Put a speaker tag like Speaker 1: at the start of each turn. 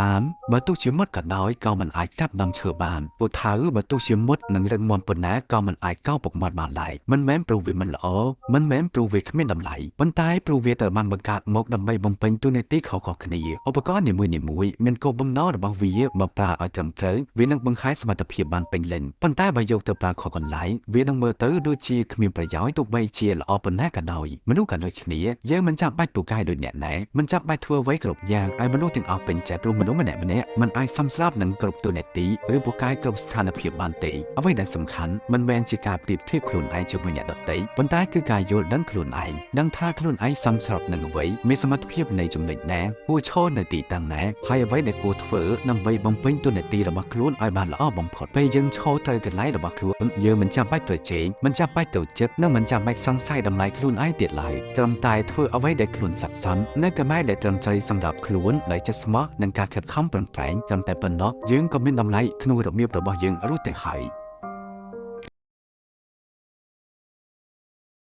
Speaker 1: ឡាមបើទោះជាមុតក៏ដោយក៏មិនអាចកាប់ដើមឈើបានពូថៅបើទោះជាមុតនិងរឹងមាំប៉ុណ្ណាក៏មិនអាចកោរពុកមាត់បានដែរមិនមែនព្រោះវាមិនល្អមិនមែនព្រោះវាគ្មានតម្លៃប៉ុន្តែព្រោះវាត្រូវបានបង្កើតមកដើម្បីបំពេញតួនាទីខុសៗគ្នាឧបករណ៍នីមួយៗមានគោលបំណងរបស់វាមកប្រើឲ្យត្រឹមត្រូវវានឹងបង្ហាញសមត្ថភាពបានពេញលេញប៉ុន្តែបើយកទៅប្រើខុសកន្លែងវានឹងមើលទៅដូចជាគ្មានប្រយោជន៍ទោះបីជាល្អប៉ុណ្ណាក៏ដោយមនុស្សក៏ដូចគ្នាយើងមិនចាំបាច់ពូកែដូចអ្នកណែមិនចាំបាច់ធ្វើអ្វីគ្រប់យ៉ាងឲ្យមនុស្សទាំងអស់ពេញចិត្តព្រោះមនុស្សម្នាក់ៗមិនអាចសមស្របនឹងគ្រប់តួនាទីឬពូកែគ្រប់ស្ថានភាពបានទេអ្វីដែលសំខាន់មិនមែនជាការប្រៀបធៀបខ្លួនឯងជាមួយអ្នកដទៃប៉ុន្តែគឺការយល់ដឹងខ្លួនឯងដឹងថាខ្លួនឯងសមស្របនឹងអ្វីមានសមត្ថភាពនៃចំណុចណាគួរឈរនៅទីតាំងណាហើយអ្វីដែលគួរធ្វើដើម្បីបំពេញតួនាទីរបស់ខ្លួនឲ្យបានល្អបំផុតពេលយើងឈរត្រូវកន្លែងរបស់ខ្លួនយើងមិនចាំបាច់ប្រជែងមិនចាំបាច់ទៅចិត្តនិងមិនចាំបាច់សង្ស័យតម្លៃខ្លួនឯងទៀតឡើយត្រឹមតែធ្វើអ្វីដែលខ្លួនស័ក្តិសមនៅកន្លែងដែលត្រឹមត្រូវសម្រាប់ខ្លួនដោយចិត្តស្មោះនិងការខិតខំប្រឹងប្រែងត្រឹមតែប៉ុណ្ណោះយើងក៏មានតម្លៃក្នុងរបៀបរបស់យើងរួចទៅហើយ។